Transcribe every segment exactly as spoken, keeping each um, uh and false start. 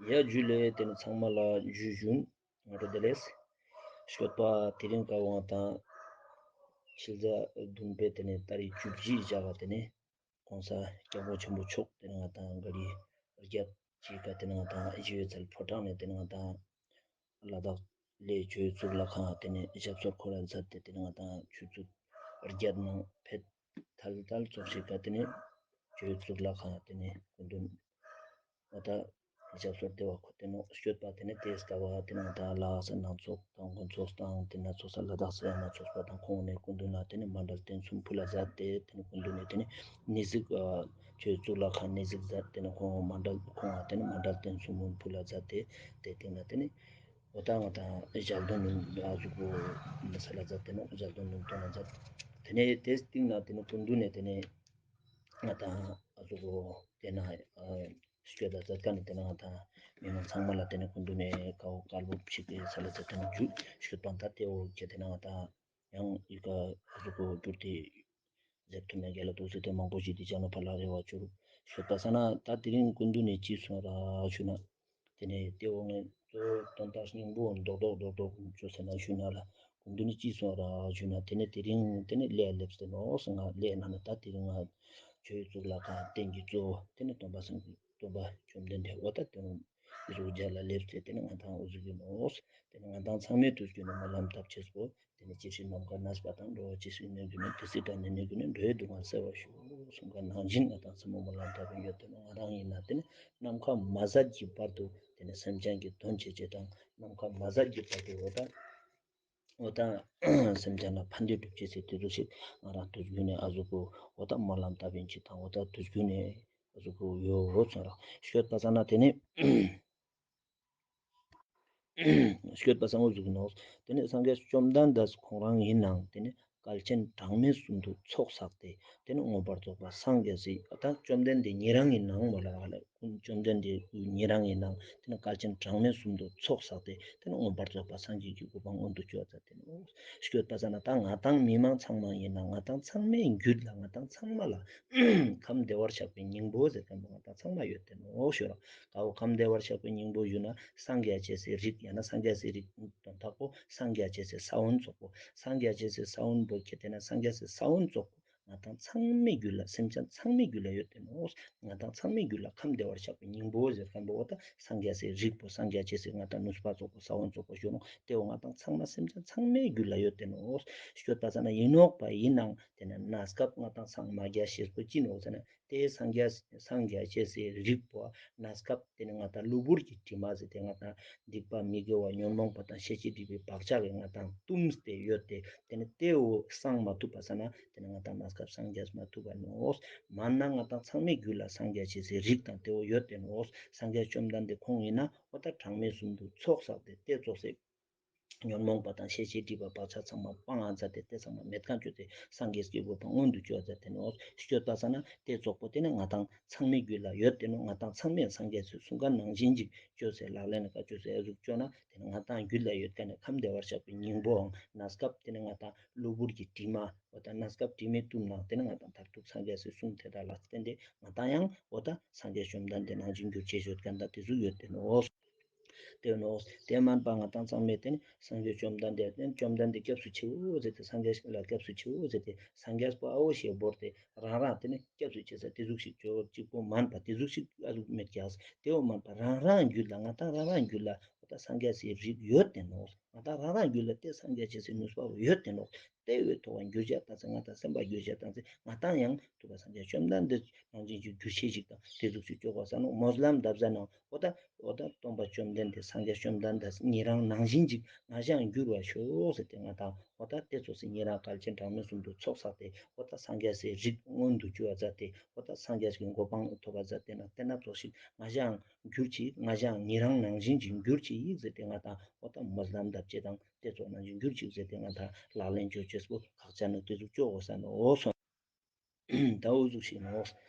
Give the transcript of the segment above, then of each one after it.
ཡ་ཇུ་ལེ། ཏེ་ནེ་ཚང་མ་ལ་ཇུ་ཞུན། ང་རོ་དེ་ལེས། སྐྱོད་པ་དེ་རིང་ཀ་བོ་ང་དང་ཕྱི་ཟླ་བདུན་པའི་ཏེ་ནེ་ཏ་རིག་བཅུ་བཞི་ཞག་ག་ཏེ་ནེ་གོང་ས་སྐྱབས་མགོན་ཆེན་པོ་མཆོག་ཏེ་ནེ་ང་དང་ག་རི་བརྒྱད་ཅིག་ག་ཏེ་ནེ་ང་དང་ཨི་ཇི་ཡོད་ཚལ་ཕོ་བྲང་ནེ་ཏེ་ནེ་ང་དང་ལ་དྭགས་ལས་ཆོས་གཙུག་ལག་ཁང་ཏེ་ནེ་ཞབས་སོར་ཁོ་ར་མཛད་དེ་ཏེ་ནེ་ང་དང་ཆུ་ཚོད་བརྒྱད་ནང་ཕེབས་ཐལ་ཐལ་ཙོགས་ཤིག་ག་ཏེ་ནེ་ཆོས་གཙུག་ལག་ཁང་ཏེ་ནེ་སྐུ་མདུན་ང་དང་ཞབས་སོར་ཏེ་བ་ཁོ་ཏེ་ནོ་སྐྱོད་པ་ཏེ་ནེ་ཏེ་སྟ་བ་ཏེ་ནེ་ང་དང་ལ་དྭགས་སི་ནང་ཚོགས་དང་དགོན་ཚོགས་དང་ཏེ་ནེ་ཚོགས་ས་ལ་དྭགས་སི་ཡང་ན་ཚོགས་པ་དང་ཁོང་ནེ་སྐུ་མདུན་ལ་ཏེ་ནེ་མཎྜལ་རྟེན་གསུམ་ཕུལ་ལ་མཛད་དེ་ཏེ་ནེ་སྐུ་མདུན་ནེ་ཏེ་ནེ་གནས་གཟིགས་ཨ་ཆོས་གཙུག་ལག་ཁང་གནས་གཟིགས་མཛད་དེ་ཏེ་ནེ་ཁོང་མཎྜལ་ཁོང་ང་ཏེ་ནེ་མཎྜལ་རྟེན་གསུམ་ཕུལ་ལ་མཛད་དེ་ཏེ་སྟིང་ནེ་ཏེ་ནེ་འོ་ད་ང་དང་ཞལ་འདོན་ནི་ཨ་ཟུག་གོ་མ་ས་ལ་མཛད་དེ་ནོ་ཞལ་འདོན་ནི་ཏོ་ན་མཛད། ཏེ་ནེ་ཏེ་སྟིང་ནེ་ཏེ་ནེ་སྐུ་མདུན་ནེ་ཏེ་ནེ་ང་དང་ཨ་ཟུག་གོ་ཏེ་ནེ་ཨ་སྐྱོད་ད་མཛད་ཀ་ནེ་ཏེ་ནེ་ང་དང་མི་མང་ཚང་མ་ལ་ཏེ་ནེ་སྐུ་མདུན་ནེ་ཀ་བོ་བཀའ་སློབ་ཞིག་གི་ས་ལ་མཛད་དེ་ནོ་ཇུ་སྐྱོད་པ་ད་ཏེ་བོ་ཁྱེད་ཏེ་ནེ་ང་དང་ཡང་ཡི་ག་ཨ་ཟུག་གོ་གྱུར་ཏེ་མཛད་ཐུབ་ན་རྒྱལ་ལ་ཏོག་ཙེ་ཏེ་མང་པོ་ཞིག་ཏེ་ཅག་ན་ཕ་ལ་རེ་བ་ཅོ་རུ་ཤོད་པ་ས་ན་ད་དེ་རིང་སྐུ་མདུན་ནེ་ཅི་གསུང་ར་ཞུ་ན། ཏེ་ནེ་ཏེ་བོ་ངས་གཙོ་བོ་དོན་དག་སྙིང་པོ་རྡོག་རྡོག་རྡོག་རྡོག་ཅོ་ཟེར་ན་ཞུ་ན་ལ་སྐུ་མདུན་ནེ་ཅི་གསུང་ར་ཞུ་ན་ཏེ་ནེ་དེ་རིང་ཏེ་ནེ་ལས་ལེབས་ཏེ་ནོ་ང་ལས་ན་ན་ད་དེ་རིང་ང་ཆོས་གཙུག་ལག་ཁང་རྟེན་གྱི་གཙོ་བོ་ཏེ་ནེ་སྟོན་པ་སངས་རྒྱས་སྟོན་པ་བཅོམ་ལྡན་འདས་འོ་ད་ཏེ་ནེ་ཨི་ཟུག་ཇ་ལ་ལེབས་ཏེ་ཏེ་ནེ་ང་དང་འོ་ཟུག་གི་ནོ། ཏེ་ནེ་ང་དང་ཚང་མས་དུས་རྒྱུན་ནེ་སྨོན་ལམ་བཏབ་ཅེས་པོ། ཏེ་ནེ་ཅི་ཕྱིར་ནམ་མཁའ་གནས་པ་དང་། འགྲོ་བ་ཇི་སྲིད་གནས་གྱུར་ནས། དེ་སྲིད་གྲངས་ལས་འདས་གྱུར་ནས། འགྲོ་བའི་སྡུག་བསྔལ་སེལ་བར་ཤོག་གསུངས་པ་ནང་བཞིན་ང་དང་ཚང་མ་སྨོན་ལམ་བཏབ་པའི་ཡོད་དེ་ནོ། ང་དང་ཡིན་ན་ཏེ་ནེ་ནམ་མཁའ་མ་ཟད་ཀྱི་བར་དུ་ཏེ་ནེ་སེམས་ཅན་གྱི་དོན་བྱེད་ཅེས་དང་ནམ་མཁའ་མ་ཟད་ཀྱི་བར་དུ་འོ་ད་འོ་ད་སེམས་ཅན་ལ་ཕན་བདེ་སྒྲུབ་ཅེས་སི་དེ་ཟུག་ཞིག་ང་རང་དུས་རྒྱུན་ནེ་ཨ་ཟུག་གོ་འོ་ད་སྨོན་ལམ་བཏབ་པིན་ཅིག་དང་འོ་ད་དུས་རྒྱུན་ནེ་ཨ་ཟུག་གོ་ཡོད་འོ་ཚོ་ར་ཤོད་པ་ས་ན་ཏེ་ནེ། ཤོད་པ་སང་འོ་ཟུག་ནོ། ཏེ་ནེ་སངས་རྒྱས་བཅོམ་ལྡན་འདས་ཁོང་རང་ཡིན་ནའང་ཏེ་ནེ་བསྐལ་ཆེན་གྲངས་མེད་གསུམ་དུ་ཚོགས་བསགས་ཏེ་ཏེ་ནེ་མངོན་པར་རྫོགས་པ་སངས་རྒྱས་སི་ད་བཅོམ་ལྡན་འདས་ཉེ་རང་ཡིན་ནའང་མོལ་ལ་བ་ལ་བཅོམ་ལྡན་འདས་ཉེ་རང་ཡིན་ནའང་ཏེ་ནེ་བསྐལ་ཆེན་གྲངས་མེད་གསུམ་དུ་ཚོགས་བསགས་ཏེ་ཏེ་ནེ་མངོན་པར་རྫོགས་པ་སངས་རྒྱས་ཀྱི་གོ་འཕང་མངོན་དུ་གྱུར་པ་ཏེ་ནོ། ཤོད་པ་ས་ན་ད་ང་དང་མི་མང་ཚང་མ་ཡིན་ན་ང་དང་ཚང་མའི་རྒྱུད་ལ་ང་དང་ཚང་མ་ལ་ཁམས་བདེ་བར་གཤེགས་པའི་སྙིང་པོ་ཟེར་ཁན་པོ་ང་དང་ཚང་མ་ཡོད་དེ་ནོ་ཤོད་ར། ཀ་བོ་ཁམས་བདེ་བར་གཤེགས་པའི་སྙིང་པོ་ཞུ་ན་སངས་རྒྱས་ཅེས་སི་རིགས་ཡང་ན་སངས་རྒྱས་སི་རིགས་དོན་དག་པོ་སངས་རྒྱས་ཅེས་སི་ས་བོན་ཙོགས་པོ་སངས་རྒྱས་ཅེས་སི་ས་བོན་པོ་ཁྱེད་དེ་ན་སངས་རྒྱས་སི་ས་བོན་ཙོགས་པོ་ང་དང་ཚང་མའི་རྒྱུད་ལ་སེམས་ཅན་ཚང་མའི་རྒྱུད་ལ་ཡོད་དེ་ནོ། ང་དང་ཚང་མའི་རྒྱུད་ལ་ཁམས་བདེ་བར་གཤེགས་པའི་སྙིང་པོ་ཟེར་ཁན་པོ་འོ་ད་སངས་རྒྱས་སི་རིགས་པོ་སངས་རྒྱས་ཅེས་སི་ང་དང་ནུས་པ་ཙོགས་པོ་ས་བོན་ཙོགས་པོ་ཞུ་ནོ། ཏེ་བོ་ང་དང་ཚང་མ་སེམས་ཅན་ཚང་མའི་རྒྱུད་ལ་ཡོད་དེ་ནོ། ཤོད་པ་ས་ན་ཡིན་ནོག་པ་ཡིན་ནའང་ཏེ་ནེ་གནས་སྐབས་ང་དང་སངས་མ་རྒྱས་ཤེས་པོ་ཅི་ནོག་ཟེར་ན། ཏེ་སངས་རྒྱས་སངས་རྒྱས་ཅེས་སི་རིགས་པོ་གནས་སྐབས་ཏེ་ནེ་ང་དང་གློ་བུར་གྱི་དྲི་མ་ཟེར་ཏེ་ང་དང་སྡིག་པ་མི་དགེ་བ་ཉོན་མོངས་པ་དང་ཤེས་བྱའི་སྒྲིབ་པའི་བག་ཆགས་ཀྱིས་ང་དང་བཏུམས་ཏེ་ཡོད་དེ་ཏེ་ནེ་ཏེ་བོ་སངས་མ་ཐུབ་པ་ས་ན་ཏེ་ནེ་ང་དང་གནས་སྐབས་སངས་རྒྱས་མ་ཐུབ་པ་ནོ། མན་ན་ང་དང་ཚང་མའི་རྒྱུད་ལ་སངས་རྒྱས་ཅེས་སི་རིགས་དང་ཏེ་བོ་ཡོད་དེ་ནོ། སངས་རྒྱས་བཅོམ་ལྡན་འདས་ཁོང་ཡིན་ན་འོ་ད་གྲངས་མེད་གསུམ་དུ་ཚོགས་བསགས་ཏེ་ཏེ་ཙོགས་སི་ཉོན་མོངས་པ་དང་ཤེས་བྱའི་སྒྲིབ་པ་བག་ཆགས་ཚང་མ་སྤང་ང་མཛད་དེ་ཏེ་ཚང་མ་མེད་ཁན་ཅོས་ཏེ་སངས་རྒྱས་ཀྱི་གོ་འཕང་མངོན་དུ་གྱུར་མཛད་དེ་ནོ། ཤོད་པ་ས་ན་ཏེ་ཙོགས་པོ་ཏེ་ནེ་ང་དང་ཚང་མའི་རྒྱུད་ལ་ཡོད་དེ་ནོ། ང་དང་ཚང་མས་སངས་རྒྱས་སི་གསུང་ཁན་ནང་བཞིན་ཅིག་ཅོས་ཏེ་ལག་ལེན་ལ་ཀ་ཅོས་ཏེ་ཨ་ཟུག་ཅོ་ན་ཏེ་ནེ་ང་དང་རྒྱུད་ལ་ཡོད་ཁན་ནི་ཁམས་བདེ་བར་གཤེགས་པའི་སྙིང་པོའང་གནས་སྐབས་ཏེ་ནེ་ང་དང་གློ་བུར་གྱི་དྲི་མ་འོ་ད་གནས་སྐབས་དྲི་མས་བཏུམས་ནའང་ཏེ་ནེ་ང་དང་མཐར་ཐུག་སངས་རྒྱས་སི་གསུང་དེ་དག་ལ་བརྟེན་ཏེ་ང་དང་ཡང་འོ་ད་སངས་རྒྱས་བཅོམ་ལྡན་འདས་ནང་བཞིན་གྱུར་ཅེས་ཡོད་ཁན་ད་ཏེ་ཟུག་ཡོད་དེ་ནོ། ཏེ་ནོ། ཏེ་མན་པ་ང་དང་ཚང་མས་ཏེ་ནེ་སངས་རྒྱས་བཅོམ་ལྡན་འདས་ཏེ་ནེ་བཅོམ་ལྡན་འདས་སྐྱབས་སུ་མཆིའོ་ཟེར་ཏེ་སངས་རྒྱས་ལ་སྐྱབས་སུ་མཆིའོ་ཟེར་ཏེ་སངས་རྒྱས་པོ་ཨ་བོ་ཞེས་བོར་ཏེ་རང་རང་ཏེ་ནེ་སྐྱབས་སུ་མཆི་ས་ཏེ་ཟུག་ཞིག་ཅོ་ཅིག་པོ་མན་པ་ཏེ་ཟུག་ཞིག་ཨ་ཟུག་མེད་ཀྱག། ཏེ་བོ་མན་པ་རང་རང་རྒྱུད་ལ་ང་དང་རང་རང་རྒྱུད་ལ་འོ་ད་སངས་རྒྱས་སི་རིགས་ཡོད་དེ་ནོ། ང་དང་རང་རང་རྒྱུད་ལ་ཏེ་སངས་རྒྱས་ཅེས་སི་ནུས་པ་བོ་ཡོད་དེ་ནོ། ཏེ་བོའི་ཐོག་ག་འགྱུར་བྱ་བཏང་ཚེ་ང་དང་སེམས་པ་འགྱུར་བྱ་བཏང་ཚེ་ང་དང་ཡང་ཐུབ་པ་སངས་རྒྱས་བཅོམ་ལྡན་འདས་ནང་བཞིན་གྱི་འགྱུར་ཤེས་ཤིག་དང་ཏེ་ཟུག་ཅིག་ཅོ་གོས་ས་ནོ། སྨོན་ལམ་བཏབ་ཟ་ནའང་འོ་ད་འོ་ད་སྟོན་པ་བཅོམ་ལྡན་འདས་སངས་རྒྱས་བཅོམ་ལྡན་འདས་ཉེ་རང་ནང་བཞིན་ཅིག་ང་ཞའང་འགྱུར་བར་ཤོག་ཟེར་ཏེ་ང་དང་འོ་ད་ཏེ་ཙོགས་སི་ཉེ་རང་བསྐལ་ཆེན་གྲངས་མེད་གསུམ་དུ་ཚོགས་བསགས་ཏེ་འོ་ད་སངས་རྒྱས་སི་རིགས་མངོན་དུ་གྱུར་བ་མཛད་དེ་འོ་ད་སངས་རྒྱས་ཀྱི་གོ་འཕང་ཐོབ་པ་མཛད་དེ་ན་ཏེ་ན་ཙོགས་ཤིག་ང་ཞའང་འགྱུར་ཅིག་ང་ཞའང་ཉེ་རང་ནང་བཞིན་ཅིག་འགྱུར་ཅིག་ཟེར་ཏེ་ང་དང་འོ་ད་སྨོན་ལམ་བཏབ་ཅེས་དང་ཏེ་ཙོགས་ནང་བཞིན་འགྱུར་ཅིག་ཟེར་ཏེ་ང་དང་ལག་ལེན་ཅོ་ཅེས་པོ་ཁག་ཅན་ནི་ཏེ་ཟུག་ཅོ་གོས་ས་ནོ་འོ་སོང་། ད་འོ་ཟུག་ཞིག་ནོ།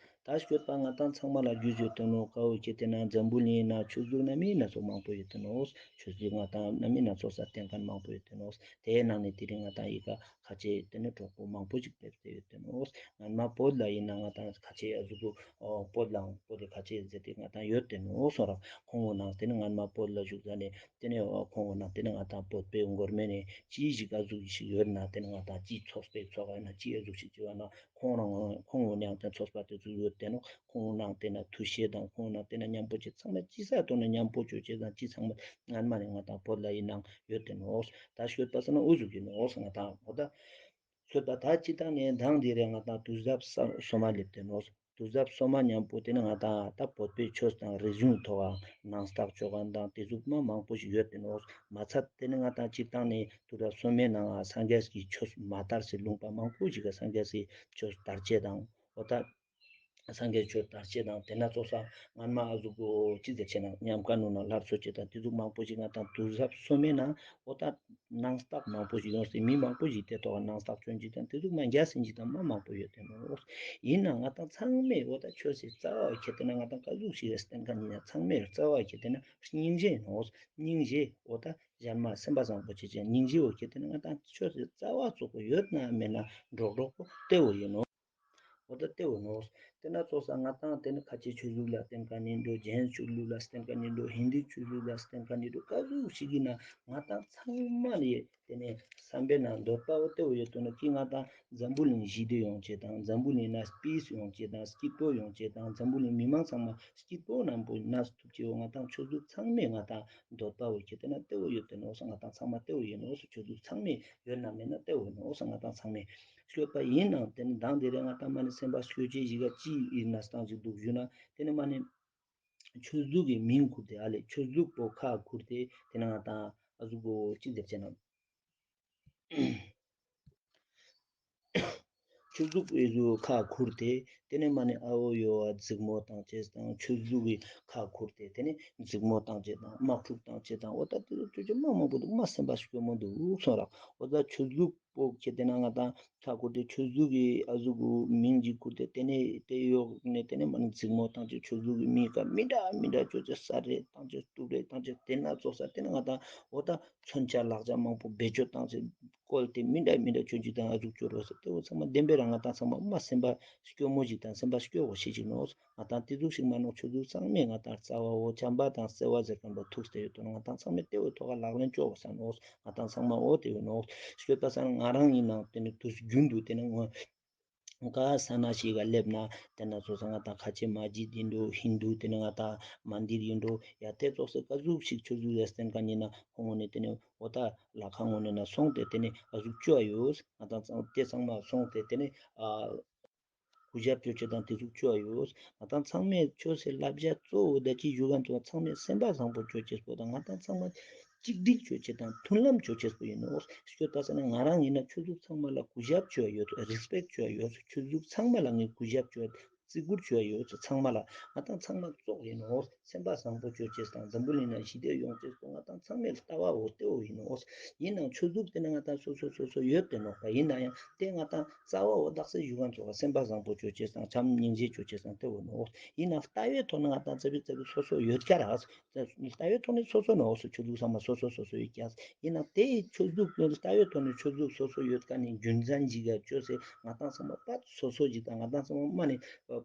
ད་སྐྱོད་པ་ང་ཏང་ཚང་མ་ལ་རྒྱུས་ཡོད་དེ་ནོག། ཀ་བོ་ཁྱེར་ཏེ་ན་འཛམ་བུ་གླིང་ན་ཆོས་ལུགས་སྣ་མིན་སྣ་ཚོགས་མང་པོ་ཡོད་དེ་ནོག། ཆོས་ལུགས་ང་ཏང་སྣ་མིན་སྣ་ཚོགས་ས་སྟེང་ཁན་མང་པོ་ཡོད་དེ་ནོག། དེའི་ནང་ནས་དེ་རིང་ང་ཏང་ཡི་ག་ཁ་ཆེ་དེ་ནི་གྲོགས་པོ་མང་པོ་ཞིག་ཕེབས་ཏེ་ཡོད་དེ་ནོག། སྔན་མ་བོད་ལ་ཡིན་ན་ང་ཏང་ཁ་ཆེ་ཨ་ཟུག་གུ་བོད་ལའང་བོད་དེ་ཁ་ཆེ་ཟེར་ཏེ་ང་ཏང་ཡོད་དེ་ནོག་སོང་ར། ཁོང་གུན་ནང་དེ་ནི་སྔན་མ་བོད་ལ་བཞུགས་ཟ་ནས་དེ་ནི་ཁོང་གུན་ནང་དེ་ནི་ང་ཏང་བོད་པའི་མགོ་མེ་ནས་ཅི་ཞིག་ཨ་ཟུག་ཞིག་ཡོད་ན་དེ་ནི་ང་ཏང་ཅི་ཚོགས་པའི་ཚོགས་ཨ་ན་ཅི་ཨ་ཟུག་ཞིག་ཅི་བ་ན། ཁོང་རང་ཁོང་གུན་ནའང་ཏེ་ཚོགས་པ་ཏེ་ཚོ་ཡོད་དེ་ནོག། ཁོང་གུན་ནའང་ཏེ་ན་ཐུགས་བཞེད་དང་ཁོང་གུན་ནའང་ཏེ་ན་མཉམ་པོ་ཅིག་ཚང་མ་ཅི་ས་ཐོག་ནས་མཉམ་པོ་ཅོ་ཅེས་དང་ཅི་ཚང་མ་སྔན་མ་ནས་ང་ཏང་བོད་ལ་ཡིན་ནའང་ཡོད་དེ་ནོག། ད་ཤོད་པ་ས་ན་འུ་ཟུག་གི་ནོག་ང་ཏང་འོ་ད་ཤོད་པ་ད་ཅི་ཏང་ནས་མདང་དེ་རེ་ང་ཏང་དུས་རབས་སོ་མ་སླེབས་དེ་ནོག། དུས་རབས་སོ་མ་མཉམ་པོ་ཏེ་ནི་ང་ཏང་ད་བོད་པའི་ཆོས་དང་རིག་གཞུང་ཐོག་ནང་རྟགས་ཅོ་ཁན་དང་ཏེ་ཟུག་མ་མང་པོ་ཞིག་ཡོད་དེ་ནོག། མ་ཚད་ཏེ་ནི་ང་ཏང་སྤྱིར་བཏང་ནས་དུས་རབས་སོ་མའི་ནང་ང་སངས་རྒྱས་ཀྱི་ཆོས་མ་དར་སའི་ལུང་པ་མང་པོ་ཞིག་ག་སངས་རྒྱས་ཀྱི་ཆོས་དར་ཅེས་དང་འོ་ད་སངས་རྒྱས་ཆོས་དར་ཅེས་དང་ཏེ་ན་ཚོགས་ས་སྔན་མ་ཨ་ཟུག་གོ་ཅི་ཟེར་ཅེ་ན་ཉམས་ཁ་ནུ་ན་སླར་གསོ་ཅེས་དང་ཏེ་ཟུག་མང་པོ་ཞིག་ང་ཏང་དུས་རབས་སོ་མའི་ནང་འོ་ད་ནང་རྟགས་མང་པོ་ཞིག་ཡོང་སྟེ་མི་མང་པོ་ཞིག་ཏེ་ཐོག་ནང་རྟགས་ཅོ་ཅེས་དང་ཏེ་ཟུག་མ་རྒྱ་སེ་ཅིག་དང་མ་མང་པོ་ཡོད་དེ་ནོག། ཡིན་ན་ང་ཏང་ཚང་མས་འོ་ད་ཆོས་སི་རྩ་བ་ཁྱེར་ཏེ་ན་ང་ཏང་ཀ་ཟུག་ཞིག་རེ་བསྟན་ཁན་ཡིན་ན་ཚང་མས་རྩ་བ་ཁྱེར་ཏེ་ན་སྙིང་རྗེ་ནོག། སྙིང་རྗེ་འོ་ད་གཞན་མ་སེམས་པ་བཟང་པོ་ཅིག་ཅན་སྙིང་རྗེ་འོ་ཁྱེར་ཏེ་ན་ང་ཏང་ཆོས་སི་རྩ་བ་ཙོགས་པོ་ཡོད་ན་མེད་ན་འགྲོགས་འགྲོགས་པོ་ཏེ་བོ་ཡིན་ནོག། འོ་ད་ཏེ་བོ་ནོག། ཏེ་ན་ཚོགས་ས་ང་ཏང་ཏེ་ནི་ཁ་ཆེ་ཆོས་ལུགས་ལ་བསྟེན་ཁན་ཡིན་འགྲོ། ཇེན་ཆོས་ལུགས་ལ་བསྟེན་ཁན་ཡིན་འགྲོ། ཧིན་དུ་ཆོས་ལུགས་ལ་བསྟེན་ཁན་ཡིན་འགྲོ། ཀ་ཟུག་ཞིག་ཡིན་ན་ང་ཏང་ཚང་མ་ནི་ཏེ་ནི་བསམ་པའི་ནང་འདོད་པ་བོ་ཏེ་བོ་ཡོད་དོ་ནོག་གི་ང་ཏང་འཛམ་བུ་གླིང་ཞི་བདེ་ཡོང་ཅེས་དང་འཛམ་བུ་གླིང་ན་པིས་ཡོང་ཅེས་དང་སྐྱིད་པོ་ཡོང་ཅེས་དང་འཛམ་བུ་གླིང་མི་མང་ཚང་མ་སྐྱིད་པོ་ནང་པོ་ན་ཐུབ་ཅེས་བོ་ང་ཏང་ཆོས་ལུགས་ཚང་མས་ང་ཏང་འདོད་པ་བོ་ཁྱེར་ཏེ་ན་ཏེ་བོ་ཡོད་དེ་ནོག་སོ། ང་ཏང་ཚང་མ་ཏེ་བོ་ཡིན་ནོག་སོ། ཆོས་ལུགས་ཚང་མས་ཡོད་ན་མེད་ན་ཏེ་བོ་ཡིན་ནོག་སོ། ང་ཏང་ཚང་མས་སྐྱོད་པ་ཡིན་ནའང་ཏེ་ནི་མདང་དེ་རིང་ང་ཏང་མ་ནི་སེམས་པ་སྐྱོད་ཅེས་ཞིག་ག་ཅི་ཡིན་ན་སྟངས་ཅིག་འདུག་ཞུ་ན་ཏེ་ནི་མ་ནི་ཆོས་ལུགས་ཀྱི་མིང་ཁུར་ཏེ་ཨ་ལེ་ཆོས་ལུགས་པོ་ཁ་ཁུར་ཏེ་ཏེ་ནི་ང་ཏང་ཨ་ཟུག་གོ་ཅི་ཟེར་ཅེ་ན། ཆོས་ལུགས་ཨེ་ཟུག་ཁ་ཁུར་ཏེ་ཏེ་ནི་མ་ནི་ཨ་བོ་ཡོ་བ་འཛིང་མོ་བཏང་ཅེས་དང་ཆོས་ལུགས་ཀྱི་ཁ་ཁུར་ཏེ་ཏེ་ནི་འཛིང་མོ་བཏང་ཅེས་དང་དམག་འཁྲུག་བཏང་ཅེས་དང་འོ་ད་ཏེ་ལུགས་ཅོ་ཅེས་མ་མང་པོ་འདུག། མ་སེམས་པ་སྐྱོ་མོ་འདུག་སོང་ར། འོ་ད་ཆོས་ལུགས་པོ་ཁྱེར་ཏེ་ན་ང་ཏང་ཁ་ཁུར་ཏེ་ཆོས་ལུགས་ཀྱི་ཨ་ཟུག་གུ་མིང་ཅིག་ཁུར་ཏེ་ཏེ་ནེ་ཏེ་ཡོག་ནེ་ཏེ་ནེ་མ་ནི་འཛིང་མོ་བཏང་ཅེས་ཆོས་ལུགས་ཀྱི་མིང་ཀ་མི་འདྲ་མི་འདྲ་ཅོ་ཅེས་ས་རེ་བཏང་ཅེས་སྟུག་རེ་བཏང་ཅེས་ཏེ་ན་ཙོགས་ས་ཏེ་ནེ་ང་ཏང་འོ་ད་མཚོན་ཆ་ལག་ཆ་མང་པོ་བེད་སྤྱོད་བཏང་ཅེས་བཀོལ་ཏེ་མི་འདྲ་མི་འདྲ་ཅོ་ཅེས་དང་ཨ་ཟུག་ཅོ་རོགས་ས་ཏེ་བོ་ཚང་མ་བདེན་པའི་རང་ང་ཏང་ཚང་མ་མ་སེམས་པ་སྐྱོ་མོ་ཞིག་དང་སེམས་པ་སྐྱོ་བོ་ཞིག་ཅིག་ནོག། ང་ཏང་ཏེ་ཟུག་ཞིག་མ་ནོག། ཆོས་ལུགས་ཚང་མས་ང་ཏང་རྩ་བ་བོ་བྱམས་པ་དང་བརྩེ་བ་ཟེར་ཁན་པོ་ཐུགས་ཏེ་ཡོད་དོ་ནོག། ང་ཏང་ཚང་མས་ཏེ་བོ་ཐོག་ལག་ལེན་ཅོ་བོ་ས་ནོག། ང་ཏང་ཚང་མ་འོ་ཏེ་བོ་ནོག། ཤོད་པ་ས་ན་ང་རང་ཡིན་ནའང་ཏེ་ནི་དུས་རྒྱུན་དུ་ཏེ་ནི་ངོ་ཀ་ས་ན་ཞིག་ག་སླེབས་ན་ཏེ་ན་ཙོགས་ས་ང་ཏང་ཁ་ཆེ་མ་ཇི་ཏི་ཡིན་འགྲོ། ཧིན་དུ་ཏེ་ནི་ང་ཏང་མན་དིར་ཡིན་འགྲོ། ཡ་ཏེ་ཙོགས་ས་ཀ་ཟུག་ཞིག་ཆོས་ལུགས་ལ་བརྟེན་ཁན་ཡིན་ན་ཁོང་ངོ་ནེ་ཏེ་ནི་འོ་ད་ལ་ཁ་ངོ་ནེ་ན་སོང་སྟེ་ཏེ་ནི་ཨ་ཟུག་ཅོ་ཡོད། ང་ཏང་ཏེ་ཚང་མ་སོང་སྟེ་ཏེ་ནི་ཨ་གུས་ཞབས་ཅོ་ཅེས་དང་ཏེ་ཟུག་ཅོ་ཡོད། ང་ཏང་ཚང་མས་ཆོས་སི་བསླབ་བྱ་གཙོ་བོ་ད་ཅི་ཞུ་ཁན་ཚོ་ཚང་མས་སེམས་པ་བཟང་པོ་ཅོ་ཅེས་པོ་དང་ང་ཏང་ཚང་མ་གཅིག་སྒྲིལ་ཅོ་ཅེས་དང་མཐུན་ལམ་ཅོ་ཅེས་པོ་ཡིན་ནོག། ཤོད་པ་ས་ན་ང་རང་ཡིན་ན་ཆོས་ལུགས་ཚང་མ་ལ་གུས་ཞབས་ཅོ་ཡོད། རེས་པེག་ཅོ་ཡོད། ཆོས་ལུགས་ཚང་མ་ལ་ངས་གུས་ཞབས་ཅོ་ཡོད། བརྩི་བཀུར་ཅོ་ཡོད། ཚང་མ་ལ་ང་ཏང་ཚང་མ་ཙོགས་ཡིན་ནོག། སེམས་པ་བཟང་པོ་ཅོ་ཅེས་དང་འཛམ་བུ་གླིང་ན་ཞི་བདེ་ཡོང་ཅེས་པོ་ང་ཏང་ཚང་མའི་ལྟ་བ་འོ་ཏེ་བོ་ཡིན་ནོག། ཡིན་ནའང་ཆོས་ལུགས་ཏེ་ནི་ང་ཏང་སོ་སོ་སོ་སོ་ཡོད་དེ་ནོག་པ། ཡིན་ན་ཡང་ཏེ་ང་ཏང་རྩ་བ་འོ་དག་ས་ཞུ་ཁན་ཚོ་སེམས་པ་བཟང་པོ་ཅོ་ཅེས་དང་བྱམས་སྙིང་རྗེ་ཅོ་ཅེས་དང་ཏེ་བོ་ནོག། ཡིན་ནའང་ལྟ་བའི་ཐོག་ནེ་ང་ཏང་ཙ་པིག་ཙ་པིག་སོ་སོ་ཡོད་ཀྱག་ར། ལྟ་བའི་ཐོག་ནེ་སོ་སོ་ནོག་སོ། ཆོས་ལུགས་ཚང་མ་སོ་སོ་སོ་སོ་ཡོད་ཀྱག། ཡིན་ནའང་ཏེ་ཆོས་ལུགས་ལྟ་བའི་ཐོག་ནེ་ཆོས་ལུགས་སོ་སོ་ཡོད་ཀ་ནི་རྒྱུ་མཚན་ཞིག་ག་ཅོས་སེ་ང་ཏང་ཚང་མ་པ་སོ་སོ་ཞིག་དང་ང་ཏང་ཚང་མ་མ་ནི་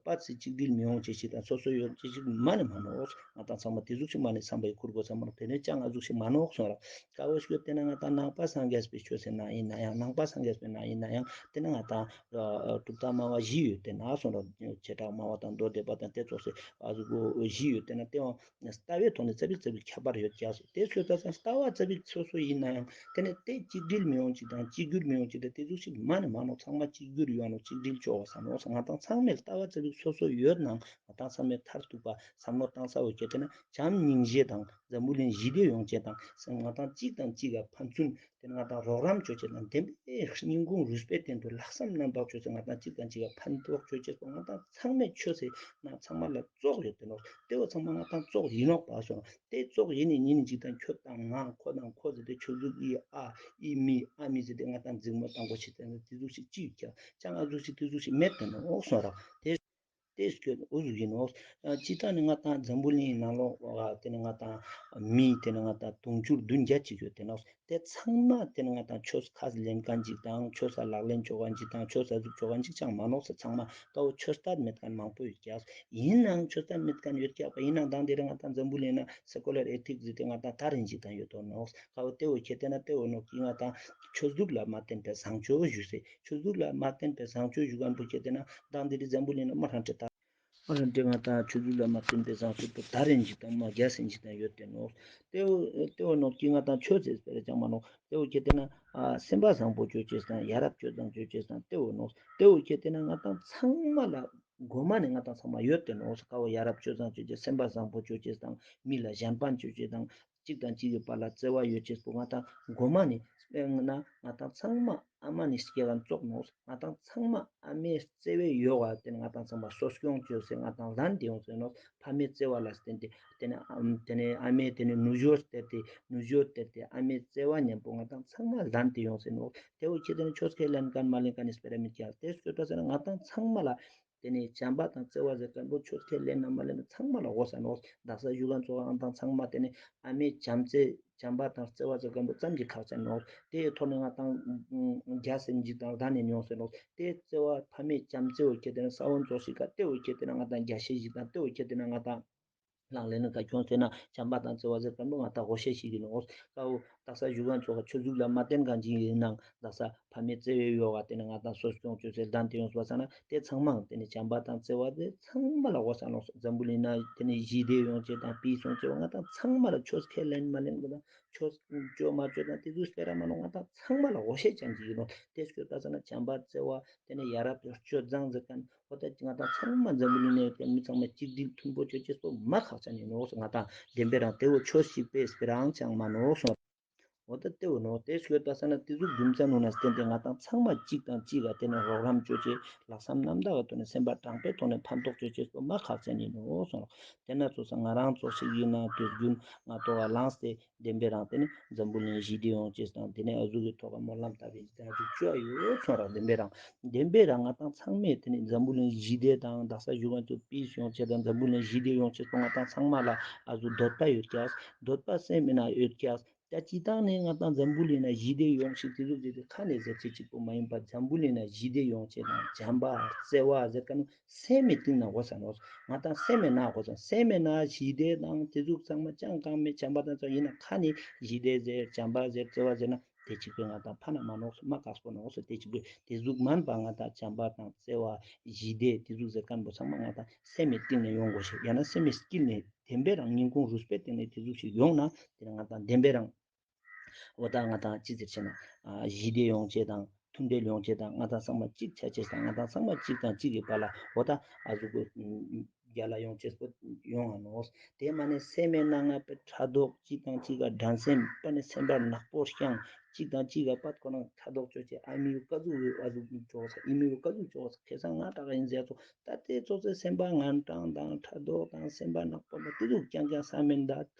པ་སི་གཅིག་སྒྲིལ་མི་ཡོང་ཅེས་ཞིག་དང་སོ་སོ་ཡོད་ཅེས་ཞིག་མ་ནི་མ་ནོག། ང་ཏང་ཚང་མ་ཏེ་ཟུག་ཞིག་མ་ནི་བསམ་པའི་ཁུར་གོ་ཚང་མ་ཏེ་ནེ་ཅང་ང་ཟུག་ཞིག་མ་ནོག་སོང་ར། ཀ་བོ་ཤོད་ཏེ་ན་ང་ཏང་ནང་པ་སངས་རྒྱས་པའི་ཆོས་སེ་ན་ཡིན་ན་ཡང་ནང་པ་སངས་རྒྱས་པའི་ན་ཡིན་ན་ཡང་ཏེ་ནེ་ང་ཏང་གྲུབ་མཐའ་སྨྲ་བ་བཞི་ཡོད་དེ་ན་སོང་ར། བྱེ་བྲག་སྨྲ་བ་དང་མདོ་སྡེ་པ་དང་ཏེ་ཙོགས་སེ་ཨ་ཟུག་གོ་བཞི་ཡོད་དེ་ན་ཏེ་བོ་ལྟ་བའི་ཐོག་ནེ་ཙ་པིག་ཙ་པིག་ཁྱད་པར་ཡོད་ཀྱག་སོ། ཏེ་ཚོ་ད་ལྟ་བ་ཙ་པིག་སོ་སོ་ཡིན་ན་ཡང་ཏེ་ནེ་ཏེ་གཅིག་སྒྲིལ་མི་ཡོང་ཅིག་དང་གཅིག་གྱུར་མི་ཡོང་ཅིག་དང་ཏེ་ཟུག་ཞིག་མ་ནི་མ་ནོག། ཚང་མ་གཅིག་གྱུར་ཡོང་ནོག། གཅིག་སྒྲིལ་ཅོ་བ་ས་ནོག། ང་ཏང་ཚང་མའི་ལྟ་བ་ཙ་པིག་སོ་སོ་ཡོད་ནའང་ང་ཏང་ཚང་མའི་མཐར་ཐུག་པ་བསམ་བློ་བཏང་ས་བོ་ཁྱེར་ཏེ་ན་བྱམས་སྙིང་རྗེ་དང་འཛམ་བུ་གླིང་ཞི་བདེ་ཡོང་ཅེས་དང་ང་ཏང་གཅིག་དང་གཅིག་ག་ཕན་ཚུན་ཏེ་ནེ་ང་ཏང་རོགས་རམ་ཅོ་ཅེས་དང་བདེན་པའི་སྙིང་ཁུང་རུས་པའི་སྟེང་དུ་ལྷག་བསམ་རྣམ་དག་ཅོ་ཅེས་ང་ཏང་གཅིག་དང་གཅིག་ག་ཕན་ཐོགས་ཅོ་ཅེས་པོ་ང་ཏང་ཚང་མའི་ཆོས་སེ་ན་ཚང་མ་ལ་ཙོགས་ཡོད་དེ་ནོག། ཏེ་བོ་ཚང་མ་ང་ཏང་ཙོགས་ཡིན་ནོག་པ་སོང་། ཏེ་ཙོགས་ཡིན་ནི་ཉིན་ཅིག་དང་ཁྱོད་དང་ང་ཁོ་དང་ཁོ་ཟེར་ཏེ་ཆོས་ལུགས་ཨི་ཨ་ཨི་མི་ཨ་མི་ཟེར་ཏེ་ང་ཏང་འཛིང་མོ་བཏང་གོ་ཤེས་ཏེ་ན་ཏེ་ཟུག་ཞིག་ཅི་ཡོད་ཀྱག་ཅང་ཨ་ཟུག་ཞིག་ཏེ་ཟུག་ཞིག་མེད་དེ་ནོག་སོང་ར། ཏེ་ ཏེ་སྐྱོད་འུ་ཟུག་ཨིན་ནོག། ཨ་ཅི་ཏང་ནི་ང་ཏང་འཛམ་བུ་གླིང་ནང་ལོགས་ཏེ་ནི་ང་ཏང་མི་ཏེ་ནི་ང་ཏང་དུང་ཕྱུར་བདུན་བརྒྱ་ཅིག་ཡོད་ཏེ་ནོག། ཏེ་ཚང་མ་ཏེ་ནི་ང་ཏང་ཆོས་ཁས་ལེན་ཁན་ཅིག་དང་ཆོས་ལག་ལེན་ཅོ་ཁན་ཅིག་དང་ཆོས་ཟུག་ཅོ་ཁན་ཅིག་ཅང་མ་ནོག་ཟེར། ཚང་མ་ཏ་འོ་ཆོས་ལྟར་མེད་ཁན་མང་པོ་ཡོད་ཀྱག། ཨིན་ནའང་ཆོས་ལྟར་མེད་ཁན་ཡོད་ཀྱག་པ་ཨིན་ནའང་དང་ཏེ་རིང་ང་ཏང་འཛམ་བུ་གླིང་ན་སེ་ཀོ་ལར་ཨེ་ཐིག་ཟེར་ཏེ་ང་ཏང་ད་རིང་ཅིག་དང་ཡོད་དོ་ནོག། ཀ་བོ་ཏེ་བོ་ཁྱེར་ཏེ་ན་ཏེ་བོ་ནོག་གི་ང་ཏང་ཆོས་ལུགས་ལ་མ་བརྟེན་པའི་བཟང་སྤྱོད་ཞུ་སེ། ཆོས་ལུགས་ལ་མ་བརྟེན་པའི་བཟང་སྤྱོད་ཞུ་ཁན་པོ་ཁྱེར་ཏེ་ན་དང་ཏེ་རིང་འཛམ་བུ་གླིང་ན་མ་རང་ཏེ་ད་མ་རང་ཏེ་ང་ཏང་ཆོས་ལུགས་ལ་མ་བརྟེན་པའི་བཟང་སྤྱོད་པོ་ད་རིང་ཅིག་དང་མ་རྒྱ་སེ་ཅིག་དང་ཡོད་ཏེ་ནོག། ཏེ་བོ་ཏེ་བོ་ནོག་གི་ང་ཏང་ཆོས་ཟེར་སྤེ་ར་ཅང་མ་ནོག། ཏེ་བོ་ཁྱེར་ཏེ་ན་ཨ་སེམས་པ་བཟང་པོ་ཅོ་ཅེས་དང་ཡ་རབས་སྤྱོད་བཟང་ཅོ་ཅེས་དང་ཏེ་བོ་ནོག། ཏེ་བོ་ཁྱེར་ཏེ་ན་ང་ཏང་ཚང་མ་ལ་གོ་མ་ནེ་ང་ཏང་ཚང་མ་ཡོད་ཏེ་ནོག། ཀ་བོ་ཡ་རབས་སྤྱོད་བཟང་ཅོ་ཅེས་སེམས་པ་བཟང་པོ་ཅོ་ཅེས་དང་མི་ལ་གཞན་ཕན་ཅོ་ཅེས་དང་ཅིག་དང་ཅིག་གི་བར་ལ་བརྩེ་བ་ཡོད་ཅེས་པོ་ང་ཏང་གོ་མ་ནེ་དཔེར་ན་ང་ཏང་ཚང་མ་ཨ་མ་ནེ་སྐྱེ་ཁན་ཙོགས་ནོག། ང་ཏང་ཚང་མ་ཨ་མའི་བརྩེ་བའི་ཡོག་ག་ཏེ་ནི་ང་ཏང་ཚང་མ་གསོ་སྐྱོང་ཅོས་སེ་ང་ཏང་ལྡན་ཏེ་ཡོང་སེ་ནོག། ཕ་མའི་བརྩེ་བ་ལ་བརྟེན་ཏེ་ཏེ་ནི་ཨ་ཏེ་ནི་ཨ་མའི་ཏེ་ནི་ནུ་ཞོ་སྟེར་ཏེ་ནུ་ཞོ་སྟེར་ཏེ་ཨ་མའི་བརྩེ་བ་ཉམ་པོ་ང་ཏང་ཚང་མ་ལྡན་ཏེ་ཡོང་སེ་ནོག། ཏེ་བོ་ཁྱེར་ཏེ་ན་ཆོས་ཁས་ལེན་ཁན་མ་ལེན་ཁན་ནི་སྤེ་ར་མེད་ཀྱག། ཏེ་སྐྱོད་པ་ཟེར་ན་ང་ཏང་ཚང་མ་ལ་ཏེ་ནི་བྱམས་པ་དང་བརྩེ་བ་ཟེར་ཁན་པོ་ཆོས་ཁས་ལེན་ན་མ་ལེན་ན་ཚང་མ་ལ་གོས་ས་ནོག། དག་ས་ཞུ་ཁན་ཙོགས་ང་ཏང་ཚང་མ་ཏེ་ནི་ཨ་མའི་བྱམས་བརྩེ་བྱམས་པ་དང་བརྩེ་བ་ཟེར་ཁན་པོ་ཙམ་གྱི་ཁག་ཅན་ནོག། ཏེའི་ཐོག་ནེ་ང་ཏང་རྒྱ་སེ་ཅིག་དང་ལྡན་ནེ་ཡོང་སེ་ནོག། ཏེ་བརྩེ་བ་ཕ་མའི་བྱམས་བརྩེ་བོ་ཁྱེར་ཏེ་ན་ས་བོན་ཙོགས་ཤིག་ག་ཏེ་བོ་ཁྱེར་ཏེ་ན་ང་ཏང་རྒྱ་ཤེས་ཤིག་དང་ཏེ་བོ་ཁྱེར་ཏེ་ན་ང་ཏང་ལག་ལེན་ནི་ཀ་ཁྱོང་ཟེར་ན་བྱམས་པ་དང་བརྩེ་བ་ཟེར་ཁན་པོ་ང་ཏང་གོ་ཤེས་ཤིག་ཨིན་ནོག། ཀ་བོ་དག་ས་ཞུ་ཁན་ཙོགས་ཆོས་ལུགས་ལ་མ་བརྟེན་ཁན་ཅིག་ཨིན་ནའང་དག་ས་ཕ་མའི་བརྩེ་བའི་ཡོག་ག་ཏེ་ནི་ང་ཏང་གསོ་སྐྱོང་ཅོས་སེ་ལྡན་ཏེ་ཡོང་སེ་བ་ས་ན་ཏེ་ཚང་མ་ཏེ་ནི་བྱམས་པ་དང་བརྩེ་བ་ཏེ་ཚང་མ་ལ་གོས་ས་ནོག། འཛམ་བུ་གླིང་ན་ཏེ་ནི་ཞི་བདེ་ཡོང་ཅེས་དང་པིས་ཡོང་ཅེས་པོ་ང་ཏང་ཚང་མ་ལ་ཆོས་ཁས་ལེན་མ་ལེན་པོ་དང་ཆོས་ཅོ་མ་ཅོ་དང་ཏེ་ཚོ་སྤེ་ར་མ་ནོག། ང་ཏང་ཚང་མ་ལ་གོ་ཤེས་ཅན་ཅིག་ཨིན་ནོག། ཏེ་སྐྱོད་པ་ཟེར་ན་བྱམས་པ་བརྩེ་བ་ཏེ་ནི་ཡ་རབས་སྤྱོད་བཟང་ཟེར་ཁན་འོ་ད་ང་ཏང་ཚང་མ་འཛམ་བུ་གླིང་ནེ་ཡོད་ཁན་མི་ཚང་མ་གཅིག་སྒྲིལ་མཐུན་པོ་ཅོ་ཅེས་པོ་མ་ཁག་ཅན་ཨིན་ནོག། ང་ཏང་བདེན་པའི་རང་ཏེ་བོ་ཆོས་ཤིག་པོའི་སྤེ་རའང་ཅང་མ་ནོག་སོང་། འོ་ད་ཏེ་བོ་ནོག། ཏེ་སྐྱོད་པ་ཟེར་ན་ཏེ་ཟུག་རྒྱུ་མཚན་ནོག་ན་བརྟེན་ཏེ་ང་ཏང་ཚང་མ་གཅིག་དང་གཅིག་ག་ཏེ་ནི་རོགས་རམ་ཅོ་ཅེས་ལྷག་བསམ་རྣམ་དག་གི་ཐོག་ནེ་སེམས་པ་དྲང་པོའི་ཐོག་ནེ་ཕན་ཐོགས་ཅོ་ཅེས་པོ་མ་ཁག་ཅན་ཨིན་ནོག་སོང་། ཏེ་ན་ཚོགས་ས་ང་རང་ཚོགས་ཤིག་ཨིན་ན་དུས་རྒྱུན་ང་ཏོག་ག་ལངས་ཏེ་བདེན་པའི་རང་ཏེ་ནི་འཛམ་བུ་གླིང་ཞི་བདེ་ཡོང་ཅེས་དང་ཏེ་ནི་ཨ་ཟུག་གི་ཐོག་ག་སྨོན་ལམ་བཏབ་པའི་ཅིག་དང་ཅིག་ཅོ་ཡོད་སོང་ར། བདེན་པའི་རང་བདེན་པའི་རང་ང་ཏང་ཚང་མས་ཏེ་ནི་འཛམ་བུ་གླིང་ཞི་བདེ་དང་དག་ས་ཞུ་ཁན་ཚོ་པིས་ཡོང་ཅེས་དང་འཛམ་བུ་གླིང་ཞི་བདེ་ཡོང་ཅེས་སོང་ང་ཏང་ཚང་མ་ལ་ཨ་ཟུག་འདོད་པ་ཡོད་ཀྱག། འདོད་པ་སེམས་མེད་ན་ཡོད་ཀྱག། ད་ཅི་ཏང་ནེ་ང་ཏང་འཛམ་བུ་གླིང་ན་ཞི་བདེ་ཡོང་ཤིག་ཏེ་ཟུག་ཟེར་ཏེ་ཁ་ནེ་ཟེར་ཅེས་ཅིག་པོ་མ་ཡིན་པ་འཛམ་བུ་གླིང་ན་ཞི་བདེ་ཡོང་ཅེས་དང་བྱམས་པ་བརྩེ་བ་ཟེར་ཁན་སེམས་མེད་སྟེང་ན་གོས་ས་ནོག། ང་ཏང་སེམས་མེད་ན་གོས་ས་སེམས་མེད་ན་ཞི་བདེ་དང་ཏེ་ཟུག་ཚང་མ་ཅང་གང་མེད་བྱམས་པ་དང་ཚང་ཡིན་ན་ཁ་ནེ་ཞི་བདེ་ཟེར་བྱམས་པ་ཟེར་བརྩེ་བ་ཟེར་ན་ཏེ་ཅིག་པོ་ང་ཏང་ཕན་ན་མ་ནོག་སོ་མ་ཁག་པོ་ནོག་སོ། ཏེ་ཅིག་པོ་ཏེ་ཟུག་མན་པ་ང་ཏང་བྱམས་པ་དང་བརྩེ་བ་ཞི་བདེ་ཏེ་ཟུག་ཟེར་ཁན་པོ་ཚང་མ་ང་ཏང་སེམས་མེད་སྟེང་ནེ་ཡོང་གོས་ཤིག་ཡང་ན་སེམས་མེད་དཀྱིལ་ནེ་བདེན་པའི་རང་སྙིང་ཁུང་རུས་པའི་སྟེང་ནེ་ཏེ་ཟུག་ཞིག་ཡོང་ན་ཏེ་ནི་ང་ཏང་བདེན་པའི་རང་འོ་ད་ང་ཏང་ཅི་ཟེར་ཆེ་ན་ཨ་ཞི་བདེ་ཡོང་ཅེས་དང་མཐུན་འབྲེལ་ཡོང་ཅེས་དང་ང་ཏང་ཚང་མ་གཅིག་ཆ་ཅེས་དང་ང་ཏང་ཚང་མ་གཅིག་དང་གཅིག་གི་བར་ལ་འོ་ད་ཨ་ཟུག་གི་རྒྱལ་ལ་ཡོང་ཅེས་པོ་ཡོང་ང་ནོག། ཏེ་མ་ནེ་སེམས་མེད་ན་ང་པའི་ཕྲག་དོག་གཅིག་དང་གཅིག་ག་འགྲན་སེམས་པ་ནེ་སེམས་པ་ནག་པོ་རྐྱང་གཅིག་དང་གཅིག་ག་པད་ཁོ་ན་ཕྲག་དོག་ཅོ་ཅེས་ཨ་མི་ཡུ་ཀ་ཟུག་ཨ་ཟུག་ཅོ་ས་ཨི་མི་ཡུ་ཀ་ཟུག་ཅོ་ས་ཁེ་སང་ང་ཏག་ཨིན་ཟེར་ཚོ། ད་ཏེ་ཚོ་ཚེ་སེམས་པ་ངན་གྲང་དང་ཕྲག་དོག་དང་སེམས་པ་ནག་པོ་ལ་ཏེ་ཟུག་རྐྱང་རྐྱང་ས་མེད་ད།